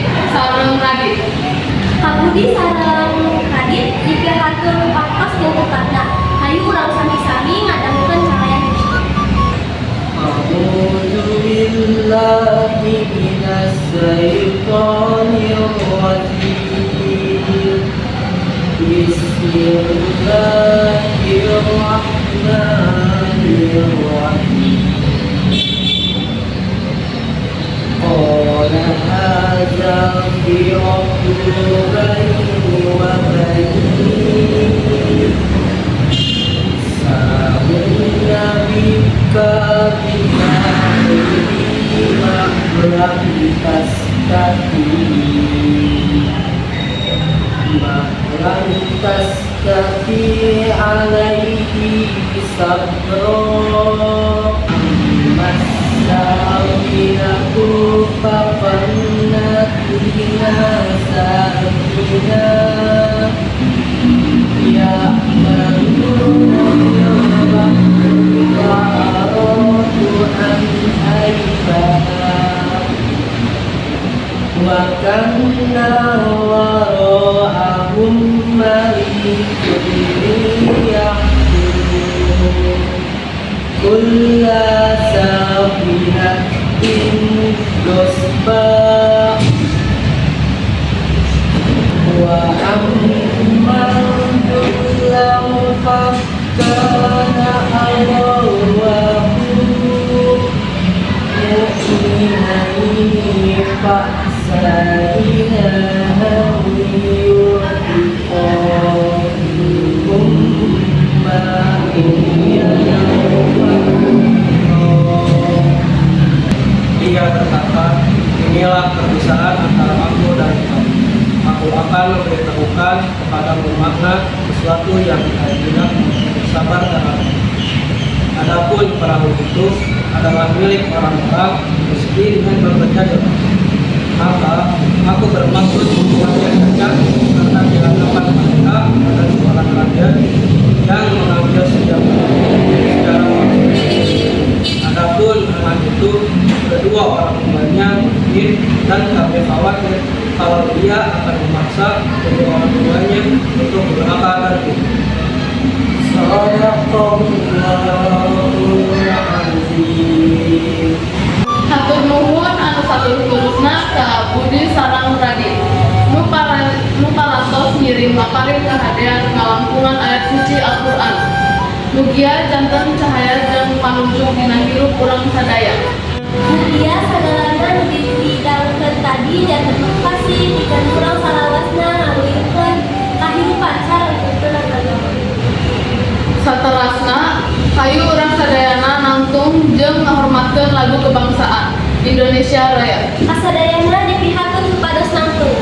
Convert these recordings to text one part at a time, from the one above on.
Budi sareng Radit. Ka Budi sareng Radit dipihatur waktos jeung tempatna. Hayu urang sami-sami ngadangukeun cahaya hidup. أعوذ بالله من الشيطان الرجيم. بسم الله الرحمن الرحيم. قال هذا فراق بيني وبينك، سأنبئك بتأويل ما لم تستطع عليه صبرا. أما السفينة فكانت لمساكين يعملون في البحر فأردت أن أعيبها وكان وراءهم ملك يأخذ كل سفينة غصبا. وأما الغلام فكان أبواه مؤمنين فخشينا أن يرهقهما طغيانا وكفرا. Dia berkata, "Inilah perpisahan antara aku dan engkau. Aku akan memberitahukan kepadamu makna sesuatu yang tidak bersabar terhadapnya. Adapun perahu itu adalah milik orang-orang miskin dan bekerja di laut. Maka aku bermaksud membuatnya cacat karena di hadapan mereka ada seorang raja yang mengambil setiap secara paksa. Adapun anak itu, kedua orang tuanya mukmin dan kami khawatir kalau dia akan memaksa kedua orang tuanya untuk durhaka dan kufur." صدق الله العظيم. Hatur nuhun anu satulus-tulusna ka Budi sareng Radit. Nu parantos ngiring maparin kahadean ngalangkungan ayat suci Al-Qur'an. Mugia janten cahaya jeung panunjuk dina hirup urang sadaya. Mugia sagalana nu dipidangkeun tadi janten motivasi pikeun urang salawasna ngaluyurkeun kahirupan sareng tuntunan agama. Saterasna, hayu urang sadayana nangtung jeung ngahormatkeun lagu kebangsaan Indonesia Raya. Kasadayana dipihatur supados nangtung.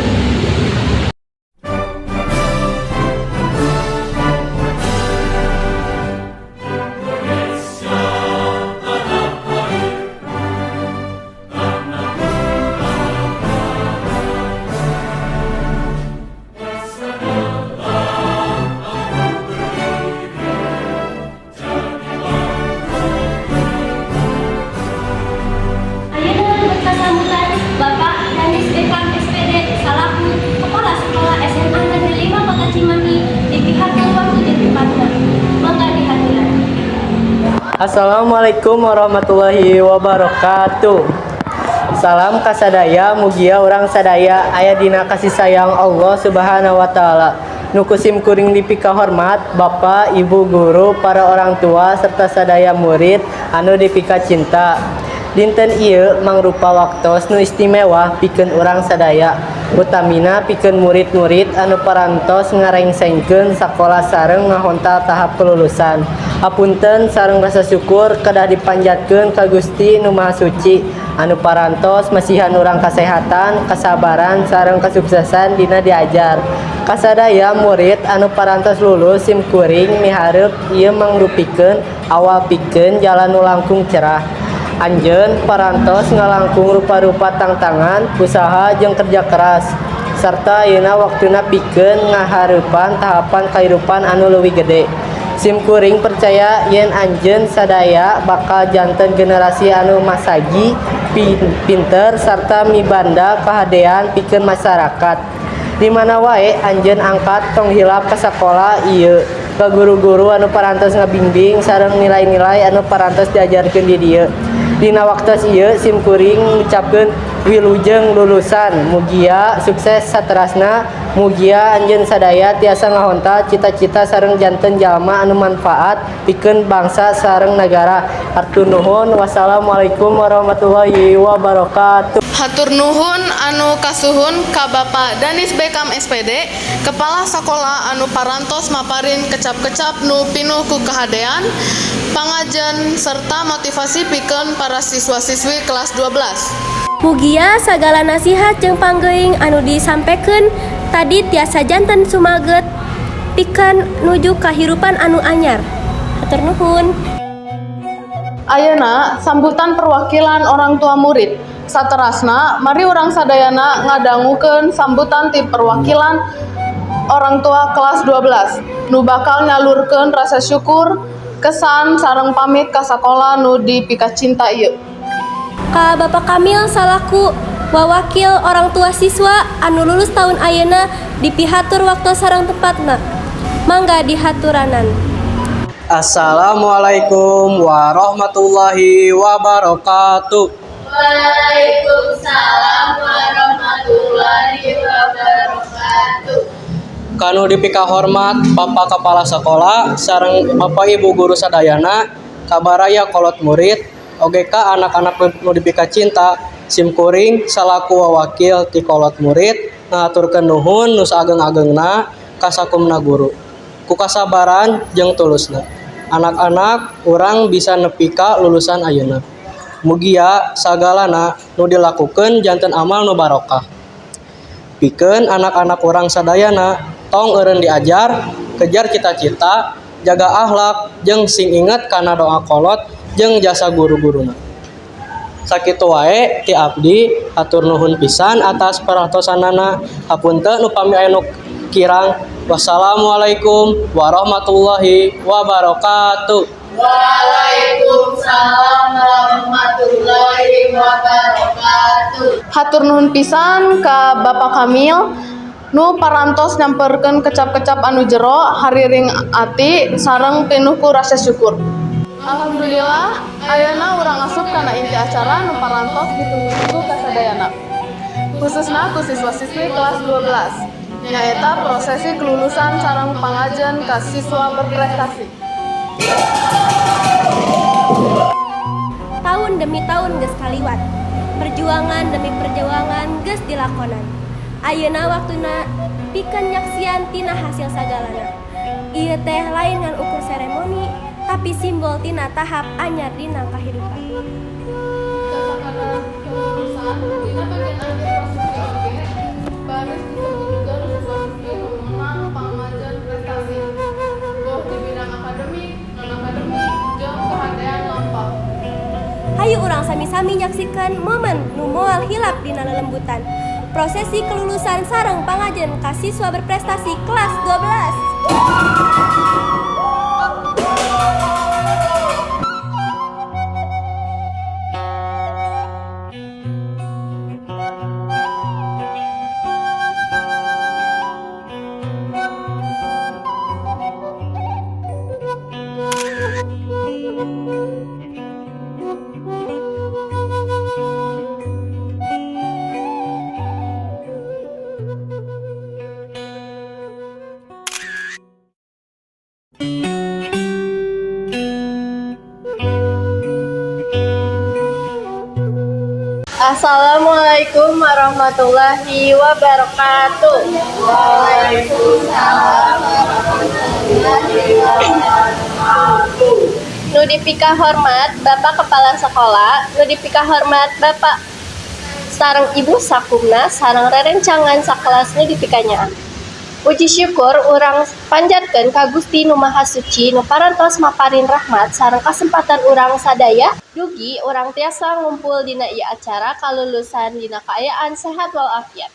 Ayeuna berkasambutan Bapak Danis Bekam SPD salaku Kepala Sekolah SMA Negeri 5 Kota Cimahi dipihatur waktu jeung tempatna. Mangga dihaturan. Assalamualaikum warahmatullahi wabarakatuh. Salam kasadaya, mugia urang sadaya aya dina kasih sayang Allah Subhanahu wa taala. Nu ku sim kuring dipika hormat Bapak, Ibu guru, para orang tua serta sadaya murid anu dipika cinta. Dinten ieu mangrupa waktos nu istimewa pikeun urang sadaya, utamina pikeun murid-murid anu parantos ngarengsengkeun sakola sareng ngahontal tahap kelulusan. Hapunten sareng rasa syukur kedah dipanjatkeun ka Gusti Nu Maha Suci anu parantos masihan urang kasehatan, kasabaran sareng kesuksesan dina diajar. Kasadaya murid anu parantos lulus, sim kuring miharep ieu mangrupikeun awal pikeun jalan nu langkung cerah. Anjeun parantos ngalangkung rupa-rupa tangtangan, usaha jeung kerja keras sarta ayeuna waktuna pikeun ngahareupan tahapan kahirupan anu leuwih gede. Sim kuring percaya yen anjeun sadaya bakal janten generasi anu masagi, pinter sarta mibanda kahadean pikeun masyarakat. Di mana wae anjeun angkat, tong hilap ka sakola ieu, ka guru-guru anu parantos ngabingbing sareng nilai-nilai anu parantos diajarkeun di dieu. Dina waktos ieu sim kuring ngucapkeun wilujeng lulusan, mugia sukses saterasna, mugia anjeun sadaya tiasa ngahontal cita-cita sareng janten jalma anu manfaat pikeun bangsa sareng nagara. Hatur nuhun, wassalamualaikum warahmatullahi wabarakatuh. Hatur nuhun anu kasuhun ka Bapak Danis Bekam SPD, Kepala Sakola anu parantos maparin kecap-kecap nu pinuh ku kahadean, pangajen serta motivasi pikeun para siswa-siswi kelas 12. Mugia sagala nasihat jeung panggeuing anu disampekeun tadi tiasa janten sumaget pikeun nuju kahirupan anu anyar. Hatur nuhun. Ayeuna sambutan perwakilan orang tua murid. Saterasna, mari urang sadayana ngadangukeun sambutan ti perwakilan orang tua kelas 12 nu bakal nyalurkeun rasa syukur, kesan sareng pamit ka sakola nu dipikacinta ieu. Ka Bapak Kamil salaku wawakil orang tua siswa anu lulus tahun ayeuna dipihatur waktu sareng tempatna. Mangga dihaturanan. Assalamualaikum warahmatullahi wabarakatuh. Waalaikumsalam warahmatullahi wabarakatuh. Ka nu dipikahormat Bapak Kepala Sekolah sareng Bapak Ibu guru sadayana, kabaraya kolot murid, oge ka anak-anak nu dipikacinta, sim kuring salaku wawakil ti kolot murid ngahaturkeun nuhun nu saageng-agengna ka sakumna guru. Ku kasabaran jeung tulusna, anak-anak urang bisa nepi ka lulusan ayeuna. Mugia sagalana nu dilakukeun janten amal nu barokah. Pikeun anak-anak urang sadayana tong eureun diajar, kejar cita-cita, jaga akhlak jeung sing inget kana doa kolot jeung jasa guru-guruna. Sakitu wae ti abdi, hatur nuhun pisan atas perhatosanana. Hapunten upami aya nu kirang. Wassalamualaikum warahmatullahi wabarakatuh. Waalaikumsalam warahmatullahi wabarakatuh. Hatur nuhun pisan ka Bapak Kamil nu parantos nyamperkeun kecap-kecap anu jero, hariring ati sareng pinuh ku rasa syukur. Alhamdulillah, ayeuna urang asup kana inti acara nu parantos ditunggu-tunggu kasadayana, khususna ku siswa-siswi kelas 12. Nyaeta prosesi kelulusan sareng pangajen ka siswa berprestasi. Tahun demi tahun geus kaliwat. Perjuangan demi perjuangan geus dilakonan. Ayeuna waktuna pikeun nyaksian tina hasil sagalana. Ieu teh lain ngan ukur seremoni, tapi simbol tina tahap anyar dina kahirupan. Sakadar kelulusan, dina bagian akhir prosesi oge baris disebutkeun siswa-siswi nu meunang pangajen prestasi, boh di bidang akademik, non akademik, jeung kahadean lampah. Hayu urang sami-sami nyaksikan momen nu moal hilap dina lelembutan. Prosesi kelulusan sareng pangajen ka siswa berprestasi kelas 12. Assalamualaikum warahmatullahi wabarakatuh. Waalaikumsalam warahmatullahi wabarakatuh. Nu dipikahormat Bapak Kepala Sekolah, nu dipikahormat Bapak sareng Ibu sakumna sareng rerencangan sakelas nu dipikanyaah. Puji syukur urang panjatkeun ka Gusti Nu Maha Suci nu parantos maparin rahmat sareng kasempatan urang sadaya dugi urang tiasa ngumpul dina ieu acara kalulusan dina kaayaan sehat walafiat.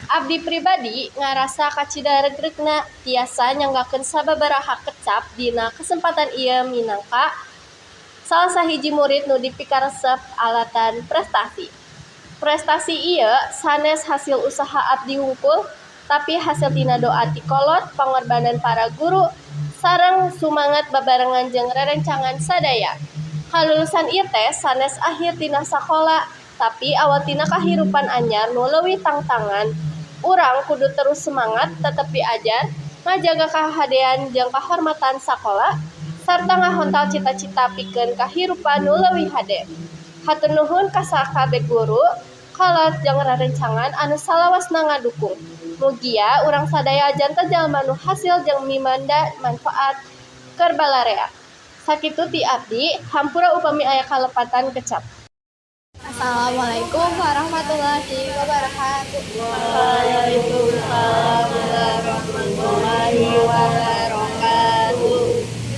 Abdi pribadi ngarasa kacida reugreugna tiasa nyanggakeun sababaraha kecap dina kesempatan ieu minangka salah sahiji murid nu dipikaresep alatan prestasi. Prestasi ieu sanes hasil usaha abdi hungkul, tapi hasil tina doa ti kolot, pangorbanan para guru, sareng sumangat babarengan jeung rerencangan sadaya. Kalulusan ieu teh sanes akhir tina sakola, tapi awal tina kahirupan anyar nu leuwih tangtangan. Urang kudu terus semangat, tetep diajar, ngajaga kahadean jeung kahormatan sakola, sarta ngahontal cita-cita pikeun kahirupan nu leuwih hade. Hatur nuhun ka sakabeh guru, kolot jeung rerencangan anu salawasna ngadukung. Mugia urang sadaya janten jalma nu hasil jeung mimanda manfaat keur balarea. Sakitu ti abdi, hampura upami aya kalepatan kecap. Assalamualaikum warahmatullahi wabarakatuh. Waalaikumsalam warahmatullahi wabarakatuh.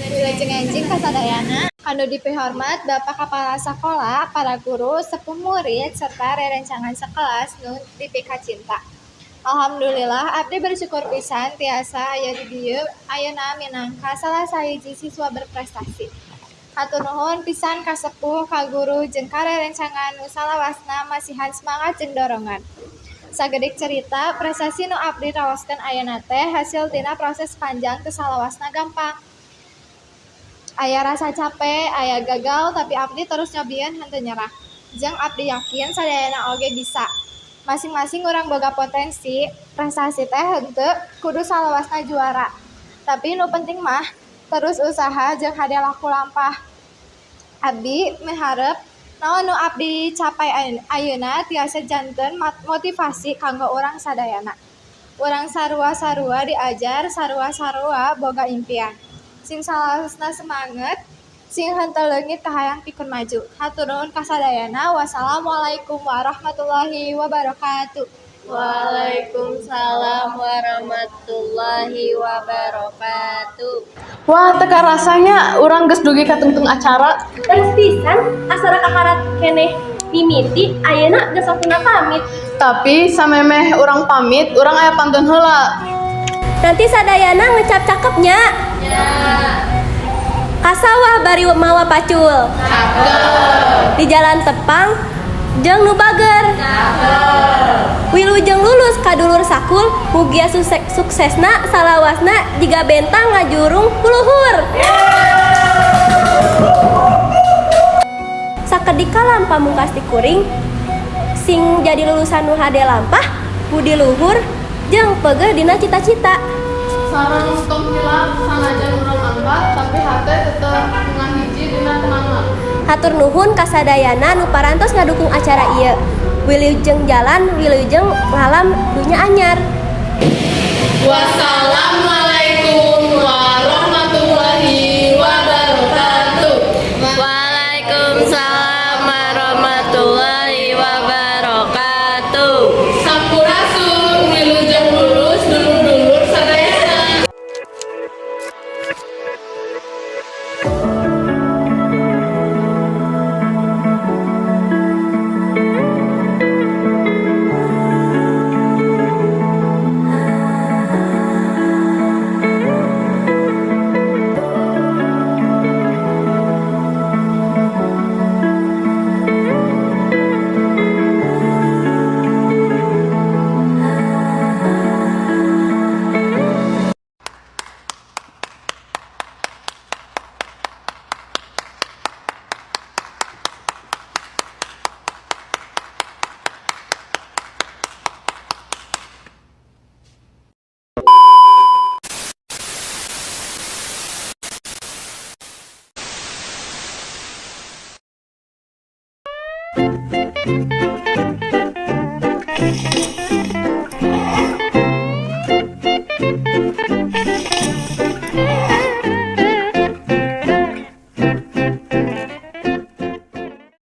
Wilujeng enjing kasadayana, anu dipihormat Bapak Kepala Sekolah, para guru, sepuh murid, serta rerencangan sekelas nu dipikacinta. Alhamdulillah, abdi bersyukur pisan tiasa aya di dieu ayeuna minangka salah sahiji siswa berprestasi. Hatur nuhun pisan ka sepuh, ka guru, jeung ka rerencangan nu salawasna masihan semangat jeung dorongan. Sakedik cerita, prestasi nu abdi raoskeun ayeuna teh hasil tina proses panjang teu salawasna gampang. Aya rasa cape, aya gagal, tapi abdi terus nyobieun henteu nyerah. Jeung abdi yakin sadayana oge bisa. Masing-masing urang boga potensi, prestasi teh henteu kudu salawasna juara. Tapi nu penting mah terus usaha jeung hade laku lampah. Abdi miharep naon nu abdi capai ayeuna tiasa janten motivasi kanggo urang sadayana. Urang sarua-sarua diajar, sarua-sarua boga impian. Sing salawasna semangat, sing henteu leungit kahayang pikeun maju. Hatur nuhun kasadayana. Wassalamualaikum warahmatullahi wabarakatuh. Waalaikumsalam warahmatullahi wabarakatuh. Wah, teu karasanya urang geus dugi ka tungtung acara. Terus pisan acara kakara keneh mimiti, ayeuna geus waktuna pamit. Tapi samemeh urang pamit, urang aya pantun heula. Nanti sadayana ngecap cakep nya. Ka sawah bari mawa pacul. Di jalan tepang jeung nu bager. Wilujeng lulus ka dulur sakul, mugia suksesna salawasna jiga bentang ngajurung ku luhur. Sakedik kalam pamungkas ti kuring, sing jadi lulusan nu hade lampah, budi luhur, jeung pegeuh dina cita-cita. Sareng tong hilap sanajan urang angkat, tapi hate tetep ngahiji dina kenangan. Hatur nuhun kasadayana nu parantos ngadukung acara ieu. Wilujeng jalan, wilujeng ngalam dunya anyar. Wassalamualaikum warahmatullahi wabarakatuh. Waalaikumsalam warahmatullahi wabarakatuh. Sampurasun, wilujeng lulus dulur-dulur sadayana.